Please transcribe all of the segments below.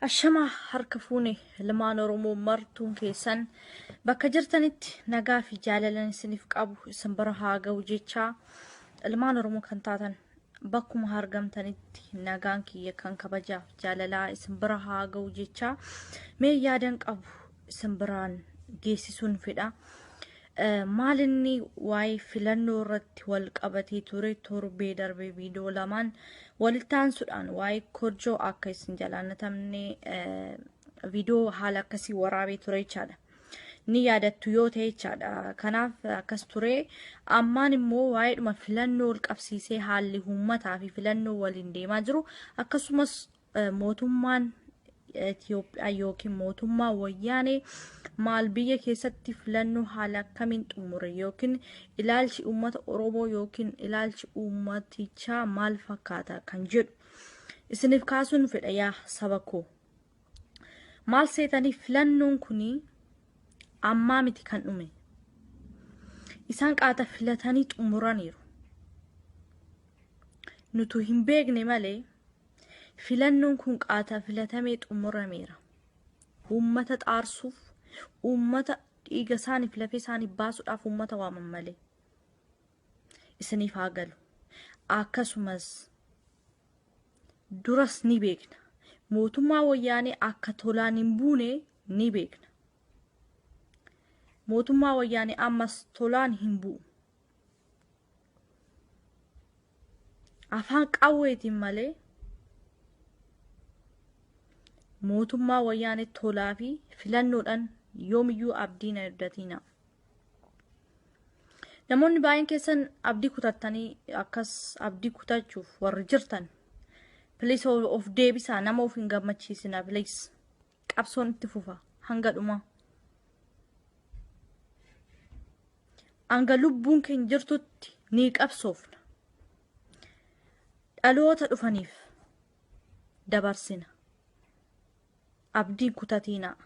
Ashamaa harka fuune ilmaan Oromoo martuun keessan bakka jirtanitti nagaa fi jaalalan isiniif qabu isin bira haa ga'u jechaa ilmaan Oromoo kan taatan bakkuma argamtanitti nagaan kiyya kan kabajaaf jaalalaa isin bira haa ga'u jechaa mee yaadan qabu isin biraan geessisuun fedha. Maal inni waa'ee filannoo irratti wal qabatee ture torbee darbe viidiyoo lamaan walitti aansuudhaan waa'ee korjoo akka isin jalaan hatamne viidiyoo haala akkasii waraabee ture jechaadha. Ni yaadattu yoo ta'e jechaadha. Kanaaf akkas ture. Ammaan immoo waa'eedhuma filannoo wal qabsiisee haalli uummataa fi filannoo waliin deemaa jiru akkasumas mootummaan Itoophiyaa yookiin mootummaa wayyaanee maal biyya keessatti filannoo haala akkamiin xumure yookiin ilaalchi uummata Oromoo yookiin ilaalchi uummatichaa maal fakkaata kan jedhu isiniif kaasuun fedha yaa saba koo. Maal seetanii filannoon kun ammaa miti kan dhume. Isaan qaata filatanii xumuraniiru. Nutu hin beekne malee Filannoon kun qaata filatamee xumurameera. Uummata xaarsuuf, uummata dhiiga isaaniif lafee isaaniif baasuudhaaf uummata waaman malee. Isiniif haa galu. Akkasumas duras ni beekna. Mootummaa wayyaanee akka tolaan hin buune ni beekna. Mootummaa wayyaanee ammas tolaan hin bu'u. Afaan qawweetiin malee mootummaa wayyaanee tolaa fi filannoodhaan yoomiyyuu abdii hin abdatiina. Namoonni baay'een keessan abdii kutattanii akkas abdii kutachuuf warri jirtan please of deebisaa nama of hin gammachiisina please qabsoon itti fufa hanga dhumaa. Hanga lubbuun keenya jirtutti ni qabsoofna. Dhaloota dhufaniif dabarsina. Abdii kutatiinaa.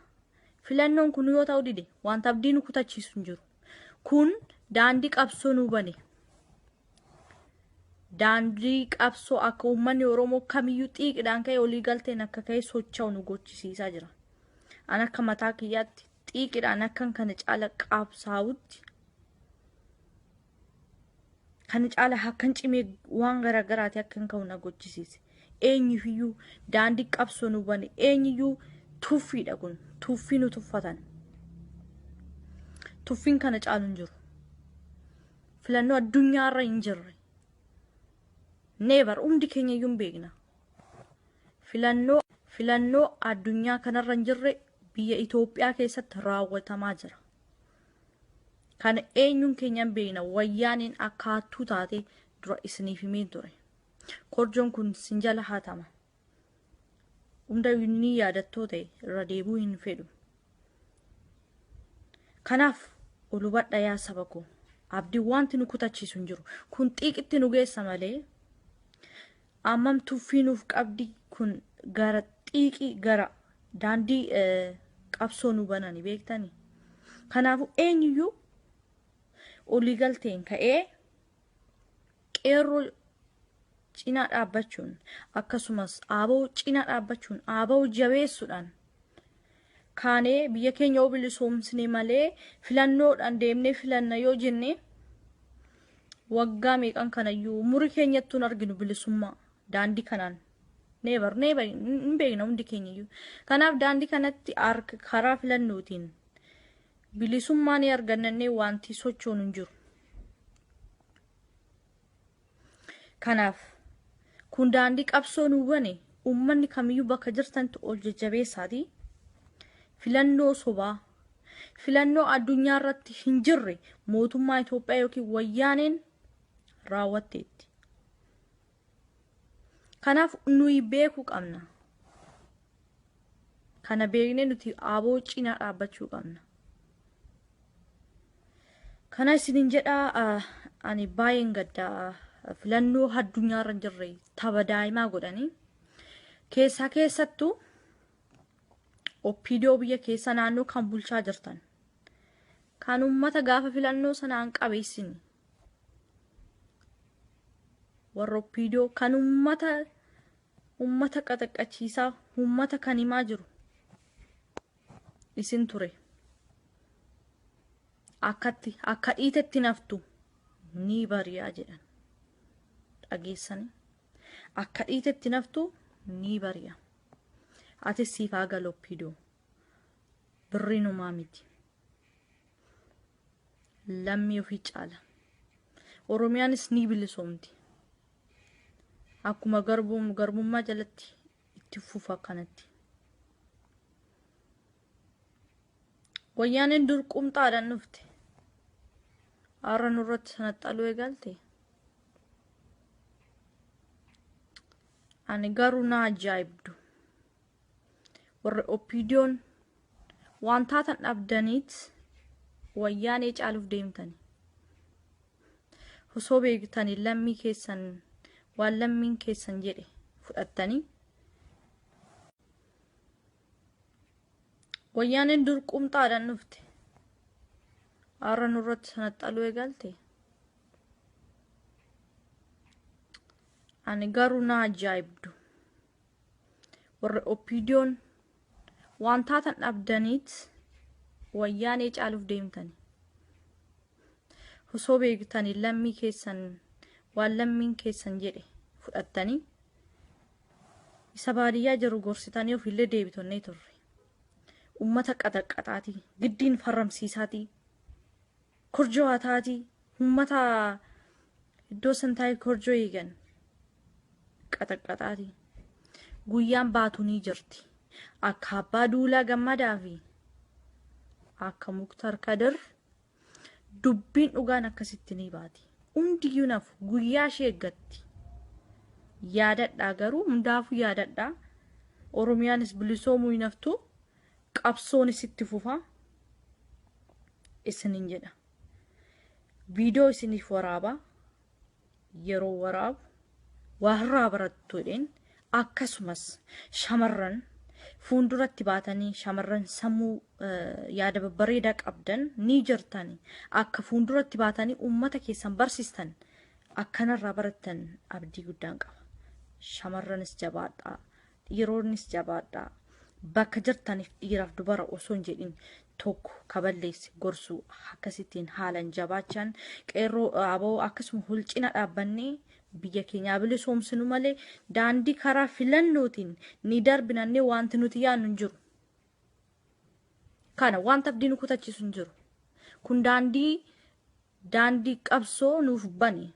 Filannoon kun yoo ta'u dide wanta abdii nu kutachiisu hin jiru. Kun daandii qabsoo nu bane. Daandii qabsoo akka uummanni Oromoo kamiyyuu xiiqidhaan ka'e olii galteen akka ka'e socho'u nu gochisiisaa jira. An akka mataa kiyyaatti xiiqidhaan akkan kana caala qabsaa'utti kana caala akkan cimee waan garaagaraati akkan ka'u na gochisiise. Eenyuyyuu daandii qabsoo nu bane eenyuyyuu tuffiidha kun tuffii nu tuffatan. Tuffiin kana caalu hin jiru. Filannoo addunyaarra hin jirre. Neebar hundi keenya iyyuu hin beekna. Filannoo filannoo addunyaa kanarra hin jirre biyya Itoophiyaa keessatti raawwatamaa jira. Kana eenyuun keenya hin beekna wayyaaneen akka hattuu taate dura isiniif himeen ture. Korjoon kun sin jala hatama. Hunda ni yaadattoo ta'e irra deebi'uu hin fedhu. Kanaaf ol hubadha yaa saba koo. Abdiin wanti nu kutachiisu hin jiru. Kun xiiqitti nu geessa malee ammam tuffii nuuf qabdi kun gara xiiqii gara daandii qabsoo nu banani beektani. Kanaafuu eenyuyyuu olii galteen ka'ee qeerroo cinaa dhaabbachuun akkasumas aaboo cinaa dhaabbachuun aaboo jabeessuudhaan kaanee biyya keenya yoo bilisoomsine malee filannoodhaan deemnee filanna yoo jenne waggaa meeqan kanayyuu umurii keenyattuu hin arginu bilisummaa daandii kanaan neebar neebar hin beekna hundi keenyayyuu kanaaf daandii kanatti karaa filannootiin bilisummaa ni argannannee wanti sochoonu hin jiru. Kanaaf kun daandii qabsoo nuu bane uummanni kamiyyuu bakka jirtanitti ol jajjabeessaati. Filannoo sobaa, filannoo addunyaa irratti hin jirre mootummaa Itoophiyaa yookiin wayyaaneen raawwatteetti. Kanaaf nuyi beekuu qabna. Kana beeknee nuti aaboo cinaa dhaabbachuu qabna. Kana isinin jedha ani baay'een gadda filannoo addunyaarra hin jirre tapha daa'imaa godhanii keessaa keessattuu OPDO biyya keessa naannoo kan bulchaa jirtan kan uummata gaafa filannoo sanaan qabeessini warra OPDO kan uummata Uummata qaxaqqachiisaa, uummata kan himaa jiru isin ture. Akkatti akka dhiitetti naftu ni bari'aa jedhan. Dhageessanii akka dhiitetti naftu ni bari'a. Atis siif haa galu Oppiidoo. Birriin homaa miti. Lammii ofii caala. Oromiyaanis ni bilisoomti. Akkuma garbummaa jalatti itti fufa kanatti. Wayyaaneen dur qumxaadhaan dhufte. Har'a nurratti sanaxxaluu eegalte. Ani garuu na ajaa'ibdu. Warri Oppiidiyoon waan taatan dhabdaniit wayyaanee caaluuf deemtani. Osoo beektanii lammii keessan waan lammiin keessan jedhe fudhattanii. Wayyaaneen dur qumxaadhaan dhufte. Har'a nurratti sanaxxaluu eegalte. Ani garuu na ajaa'ibdu. Warri Oppiidiyoon waan taatan dhabdaniit wayyaanee caaluuf deemtani. Osoo beektanii lammii keessan waan lammiin keessan jedhe fudhattanii isa baadiyyaa jiru gorsitanii ofiillee deebitonnee turre. Uummata qaxaqqaxaatii, giddiin farramsiisaatii, korjoo hataatii, uummata iddoo san taa'ee korjoo eegan qaxaqqaxaatii. Guyyaan baatu ni jirti. Akka abbaa duulaa gammadaa fi akka Muktar Kadir dubbiin dhugaan akkasitti ni baati. Hundiyyuu nafu guyyaa ishee eeggatti. Yaadadhaa garuu hundaafuu yaadadhaa. Oromiyaanis bilisoomuu hin haftu. Qabsoonis itti fufa. Isinin jedha. Viidiyoo isiniif waraaba. Yeroo waraabu waarraa barattu jedheen akkasumas shamarran fuulduratti baatanii shamarran sammuu yaada babbareedaa qabdan ni jirtani akka fuulduratti baatanii uummata keessan barsiistan akkanarraa barattan abdii guddaan qaba. Shamarranis jabaadhaa, dhiironnis jabaadhaa. Bakka jirtaniif dhiiraaf dubara osoo hin jedhin tokko kaballeesse gorsuu akkasittiin haalan jabaachaan qeerroo aboo akkasuma hulcina dhaabbannee biyya keenyaa bilisoomsinu malee daandii karaa filannootiin ni darbinannee wanti nuti yaadnu hin jiru. Kana wanta abdii nu kutachiisu hin jiru. Kun daandii daandii qabsoo nuuf bane.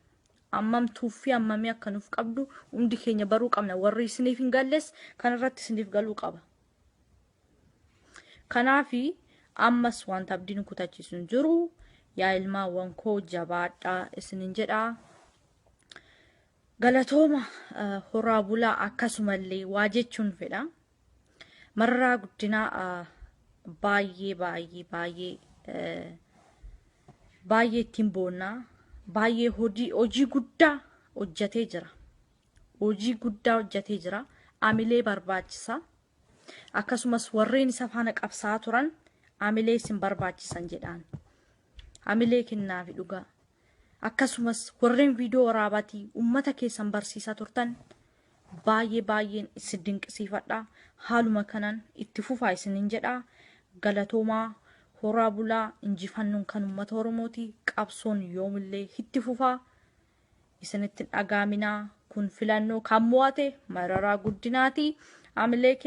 Ammam tuuffii ammamii akka nuuf qabdu hundi keenya baruu qabna. Warri isiniif hin galles kanarratti isiniif galuu qaba. Kanaafi ammas wanta abdii nu kutachiisu hin jiru. Yaa ilmaawwan koo jabaadhaa isinin jedhaa. Galatooma horaa bulaa akkasumallee waa jechuun fedha. Mararaa guddinaa baay'ee baay'ee baay'ee baay'ee ittiin boonnaa baay'ee hojii hojii guddaa hojjetee jira. Hojii guddaa hojjetee jira. Amilee barbaachisa. Akkasumas warreen isa faana qabsaa'aa turan amilee isin barbaachisan jedhaan. Amilee kennaafi dhugaa. Akkasumas warreen viidiyoo waraabaatii uummata keessan barsiisaa turtan baay'ee baay'een isin dinqisiifadha. Haaluma kanaan itti fufaa isinin jedha. Galatoomaa horaa bulaa injifannoon kan uummata Oromooti. Qabsoon yoomillee itti fufaa. Isinitti hin dhagaaminaa. Kun filannoo kan mo'ate Mararaa Guddinaati. Amilee.